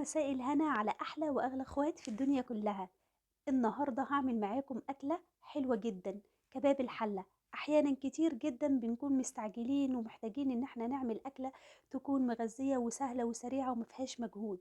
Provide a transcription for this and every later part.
مساء الهنا على أحلى وأغلى اخوات في الدنيا كلها. النهاردة هعمل معاكم أكلة حلوة جدا، كباب الحلة. أحيانا كتير جدا بنكون مستعجلين ومحتاجين إن احنا نعمل أكلة تكون مغذية وسهلة وسريعة ومفيهاش مجهود.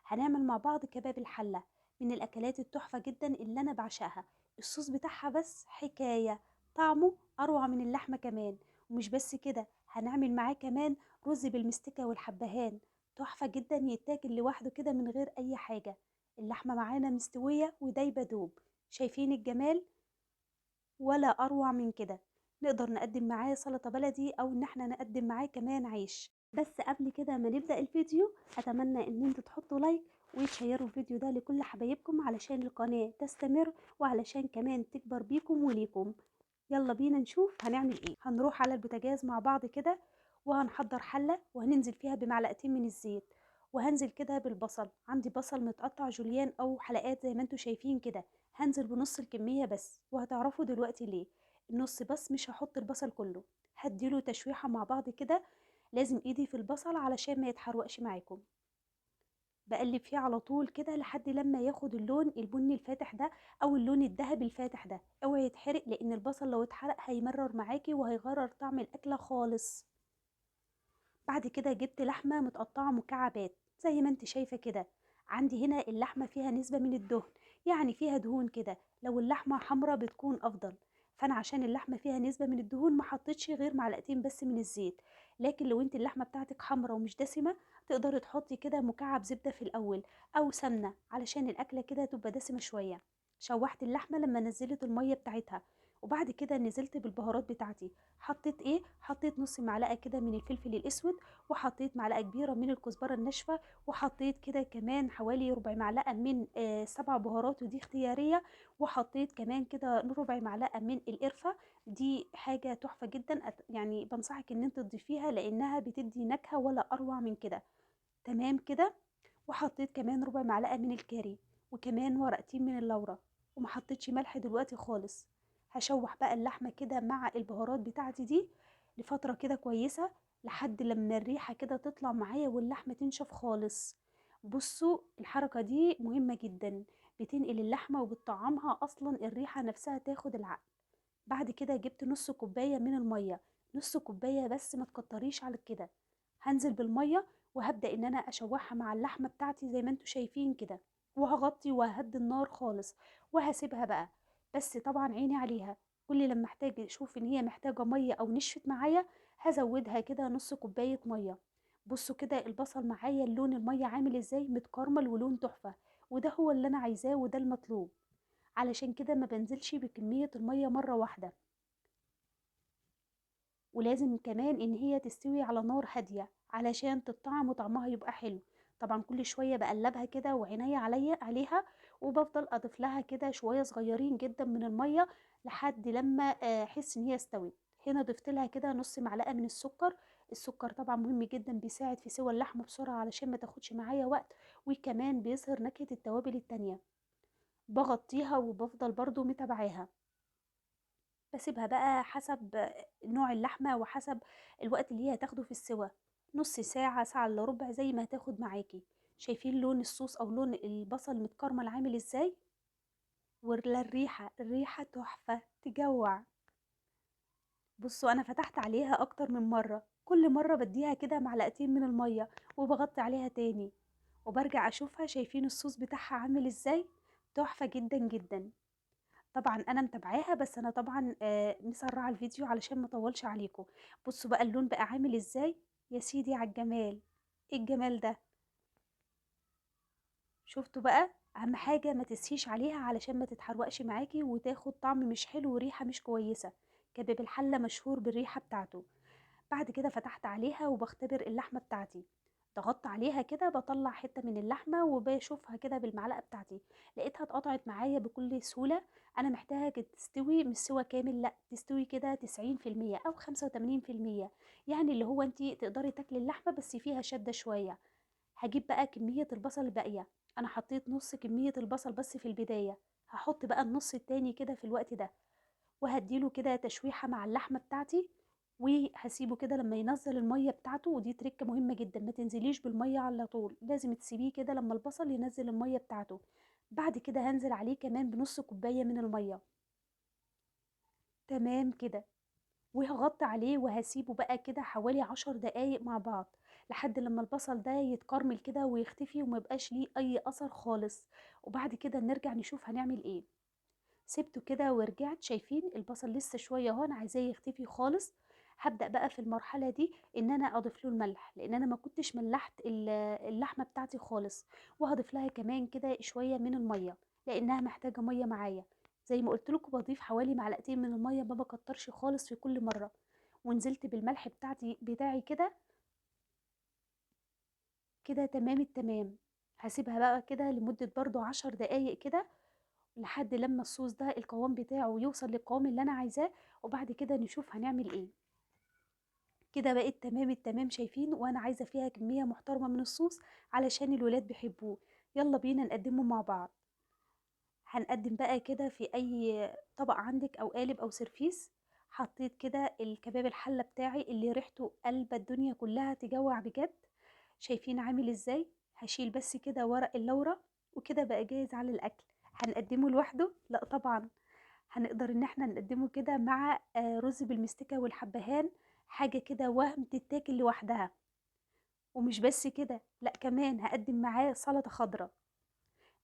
هنعمل مع بعض كباب الحلة، من الأكلات التحفة جدا اللي أنا بعشقها. الصوص بتاعها بس حكاية، طعمه أروع من اللحمة كمان. ومش بس كده، هنعمل معاه كمان رز بالمستكة والحبهان، تحفة جدا، يتاكل لوحده كده من غير أي حاجة. اللحمة معانا مستوية ودايبة دوب، شايفين الجمال؟ ولا أروع من كده. نقدر نقدم معاه سلطة بلدي أو إن احنا نقدم معاه كمان عيش. بس قبل كده ما نبدأ الفيديو، أتمنى إن انتوا تحطوا لايك وتشيروا الفيديو ده لكل حبايبكم علشان القناة تستمر وعلشان كمان تكبر بيكم وليكم. يلا بينا نشوف هنعمل ايه. هنروح على البوتاجاز مع بعض كده، وهنحضر حلة وهننزل فيها بمعلقتين من الزيت، وهنزل كده بالبصل. عندي بصل متقطع جوليان او حلقات زي ما انتوا شايفين كده، هنزل بنص الكمية بس، وهتعرفوا دلوقتي ليه. النص بس، مش هحط البصل كله. هديله تشويحة مع بعض كده، لازم ايدي في البصل علشان ما يتحرقش معاكم. بقلب فيه على طول كده لحد لما ياخد اللون البني الفاتح ده او اللون الذهبي الفاتح ده. اوعي يتحرق، لان البصل لو اتحرق هيمرر معاكي وهيغير طعم الاكله خالص. بعد كده جبت لحمه متقطعه مكعبات زي ما انت شايفه كده. عندي هنا اللحمه فيها نسبه من الدهن، يعني فيها دهون كده. لو اللحمه حمرا بتكون افضل، فانا عشان اللحمه فيها نسبه من الدهون ما حطيتش غير معلقتين بس من الزيت. لكن لو انت اللحمه بتاعتك حمرا ومش دسمه، تقدري تحطي كده مكعب زبده في الاول او سمنه علشان الاكله كده تبقى دسمه شويه. شوحت اللحمه لما نزلت الميه بتاعتها، وبعد كده نزلت بالبهارات بتاعتي. حطيت ايه؟ حطيت نص معلقه كده من الفلفل الاسود، وحطيت معلقه كبيره من الكزبره الناشفه، وحطيت كده كمان حوالي ربع معلقه من 7 بهارات، ودي اختياريه. وحطيت كمان كده ربع معلقه من القرفه، دي حاجه تحفه جدا، يعني بنصحك ان انت تضيفيها لانها بتدي نكهه ولا اروع من كده. تمام كده. وحطيت كمان ربع معلقه من الكاري، وكمان ورقتين من اللورة، وما حطيتش ملح دلوقتي خالص. هشوح بقى اللحمه كده مع البهارات بتاعتي دي لفتره كده كويسه، لحد لما الريحه كده تطلع معايا واللحمه تنشف خالص. بصوا الحركه دي مهمه جدا، بتنقل اللحمه وبتطعمها اصلا، الريحه نفسها تاخد العقل. بعد كده جبت نص كوبايه من الميه، نص كوبايه بس، ما تكتريش على كده. هنزل بالميه وهبدا ان انا اشوحها مع اللحمه بتاعتي زي ما انتوا شايفين كده، وهغطي وههدي النار خالص وهسيبها بقى. بس طبعا عيني عليها، كل لما احتاج اشوف ان هي محتاجه ميه او نشفت معايا هزودها كده نص كوبايه ميه. بصوا كده البصل معايا اللون الميه عامل ازاي، متكرمل ولون تحفه، وده هو اللي انا عايزاه وده المطلوب. علشان كده ما بنزلش بكميه الميه مره واحده، ولازم كمان ان هي تستوي على نار هاديه علشان تطعم وطعمها يبقى حلو. طبعا كل شويه بقلبها كده وعينيا عليها، وبفضل اضيف لها كده شويه صغيرين جدا من الميه لحد لما احس ان هي استوت. هنا ضفت لها كده نص معلقه من السكر. السكر طبعا مهم جدا، بيساعد في سوى اللحمه بسرعه علشان ما تاخدش معايا وقت، وكمان بيظهر نكهه التوابل التانية. بغطيها وبفضل برضو متابعاها، بسيبها بقى حسب نوع اللحمه وحسب الوقت اللي هي هتاخده في السوى، نص ساعة، ساعة الا ربع، زي ما هتاخد معاكي. شايفين لون الصوص او لون البصل متكرمل عامل ازاي؟ ولا الريحة، الريحة تحفة تجوع. بصوا انا فتحت عليها اكتر من مرة، كل مرة بديها كده معلقتين من المية وبغطي عليها تاني، وبرجع اشوفها. شايفين الصوص بتاعها عامل ازاي؟ تحفة جدا جدا. طبعا انا متابعاها، بس انا طبعا مسرعة الفيديو علشان ما اطولش عليكم. بصوا بقى اللون بقى عامل ازاي، يا سيدي على الجمال، ايه الجمال ده؟ شفتوا بقى؟ اهم حاجه ما تسهيش عليها علشان ما تتحرقش معاكي وتاخد طعم مش حلو وريحه مش كويسه. كباب الحله مشهور بالريحه بتاعته. بعد كده فتحت عليها وبختبر اللحمه بتاعتي، ضغطت عليها كده بطلع حته من اللحمه وبشوفها كده بالمعلقه بتاعتي، لقيتها اتقطعت معايا بكل سهوله. انا محتاجه تستوي مش سوا كامل، لا تستوي كده 90% او 85%، يعني اللي هو انتي تقدري تاكلي اللحمه بس فيها شده شويه. هجيب بقى كميه البصل الباقيه، انا حطيت نص كميه البصل بس في البدايه، هحط بقى النص التاني كده في الوقت ده، وهديله كده تشويحه مع اللحمه بتاعتي، وهسيبه كده لما ينزل المية بتاعته، ودي تركه مهمة جدا، ما تنزليش بالمية على طول، لازم تسيبيه كده لما البصل ينزل المية بتاعته. بعد كده هنزل عليه كمان بنص كوباية من المية. تمام كده، وهغطي عليه وهسيبه بقى كده حوالي 10 دقايق مع بعض لحد لما البصل ده يتكرمل كده ويختفي وما يبقاش ليه اي اثر خالص. وبعد كده نرجع نشوف هنعمل ايه. سبته كده ورجعت، شايفين البصل لسه شوية اهو، انا عايزاه يختفي خالص. هبدأ بقى في المرحلة دي ان انا اضيف له الملح، لان انا ما كنتش ملحت اللحمة بتاعتي خالص، وهضيف لها كمان كده شوية من المية لانها محتاجه مية معايا. زي ما قلت لكم بضيف حوالي معلقتين من المية، ما بكترش خالص في كل مرة. ونزلت بالملح بتاعي كده كده تمام التمام. هسيبها بقى كده لمدة برضو 10 دقايق كده لحد لما الصوص ده القوام بتاعه يوصل للقوام اللي انا عايزاه، وبعد كده نشوف هنعمل ايه. كده بقت تمام التمام شايفين، وانا عايزه فيها كمية محترمه من الصوص علشان الولاد بيحبوه. يلا بينا نقدمه مع بعض. هنقدم بقى كده في اي طبق عندك او قالب او سرفيس. حطيت كده الكباب الحلة بتاعي اللي ريحته قلبه الدنيا كلها تجوع بجد، شايفين عامل ازاي. هشيل بس كده ورق اللورة وكده بقى جاهز على الاكل. هنقدمه لوحده؟ لا طبعا، هنقدر ان احنا نقدمه كده مع رز بالمستكه والحبهان، حاجة كده وهم تتاكل لوحدها. ومش بس كده، لا كمان هقدم معاه سلطة خضراء.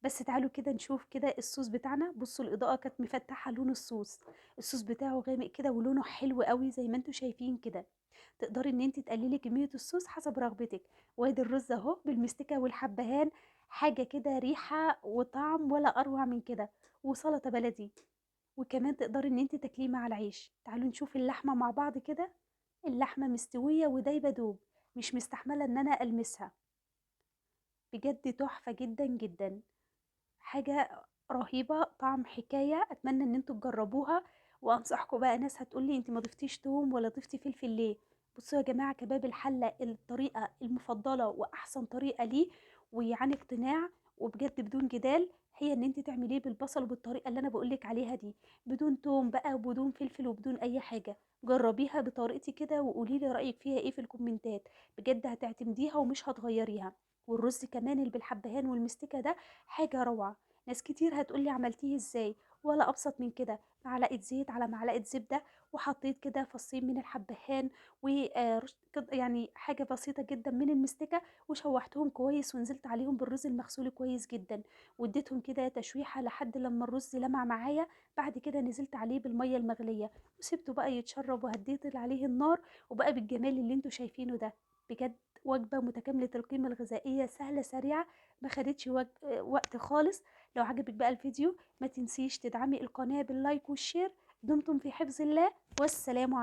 بس تعالوا كده نشوف كده الصوص بتاعنا. بصوا الاضاءة كانت مفتحة لون الصوص، الصوص بتاعه غامق كده ولونه حلو قوي زي ما انتم شايفين كده. تقدري ان انت تقللي كمية الصوص حسب رغبتك. وادي الرز اهو بالمستكه والحبهان، حاجة كده ريحه وطعم ولا اروع من كده، وسلطة بلدي، وكمان تقدري ان انت تاكليه مع العيش. تعالوا نشوف اللحمة مع بعض كده. اللحمة مستوية ودايبه دوب، مش مستحمله ان انا المسها، بجد تحفة جدا جدا، حاجة رهيبة، طعم حكاية. اتمنى ان انتوا تجربوها، وانصحكم بقى. ناس هتقولي انت ما ضفتيش توم ولا ضفتي فلفل ليه؟ بصوا يا جماعة، كباب الحلة الطريقة المفضلة واحسن طريقه ليه ويعني اقتناع وبجد بدون جدال، هي ان انت تعمليه بالبصل وبالطريقه اللي انا بقولك عليها دي، بدون توم بقى وبدون فلفل وبدون اي حاجة. جربيها بطريقتي كده وقولي لي رايك فيها ايه في الكومنتات، بجد هتعتمديها ومش هتغيريها. والرز كمان اللي بالحبهان والمستكه ده حاجة روعه. ناس كتير هتقولي عملتيه ازاي، ولا ابسط من كده، معلقه زيت على معلقه زبدة، وحطيت كده فصين من الحبهان و يعني حاجة بسيطة جدا من المستكه، وشوحتهم كويس ونزلت عليهم بالرز المغسول كويس جدا، واديتهم كده تشويحه لحد لما الرز لمع معايا. بعد كده نزلت عليه بالمية المغليه وسبته بقى يتشرب، وهديت عليه النار، وبقى بالجمال اللي انتوا شايفينه ده. بجد وجبة متكاملة القيمة الغذائية، سهلة سريعة، ما خدتش وقت خالص. لو عجبك بقى الفيديو ما تنسيش تدعمي القناة بال like وال share. دمتم في حفظ الله، والسلام عليكم.